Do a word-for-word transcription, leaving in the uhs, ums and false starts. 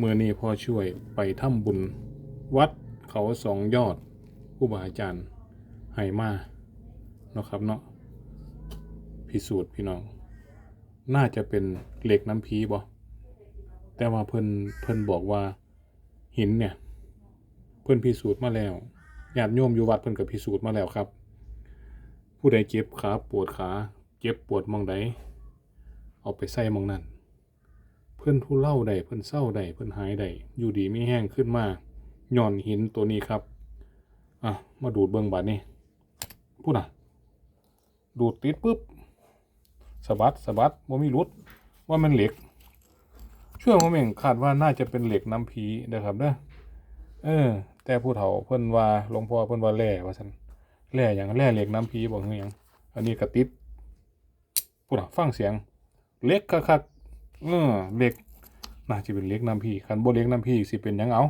มื้อนี้พ่อช่วยไปทำบุญวัดเขาสองยอด ครูบาอาจารย์ให้มาเนาะครับเนาะ พิสูจน์พี่น้อง น่าจะเป็นเหล็กน้ำพีบ่ แต่ว่าเพิ่น เพิ่นบอกว่าหินเนี่ย เพิ่นพิสูจน์มาแล้ว ญาติโยมอยู่วัดเพิ่นก็พิสูจน์มาแล้วครับ ผู้ใดเจ็บขาปวดขา เจ็บปวดหม่องใด เอาไปใส่หม่องนั้น เพิ่นทุเลาได้ เพิ่นเซาได้ เพิ่นหายได้ อยู่ดีมีแฮงขึ้นมา ย้อนหินตัวนี้ครับ อ่ะ มาดูดเบิ่งบาดนี้ พุ้นน่ะ ดูดติดปุ๊บ สะบัด สะบัด บ่มีหลุด ว่ามันเหล็ก ช่วงผมเองคาดว่าน่าจะเป็นเหล็กน้ำพีนะครับเด้อ เออ แต่ผู้เฒ่าเพิ่นว่า หลวงพ่อเพิ่นว่าแร่ว่าซั่น แร่หยัง แร่เหล็กน้ำพีบ่คือหยัง อันนี้ก็ติด พุ้นน่ะ ฟังเสียง เหล็กคักๆ เออ เหล็ก น่าจะเป็นเหล็กน้ำพี คันบ่เหล็กน้ำพีสิเป็นหยังเอา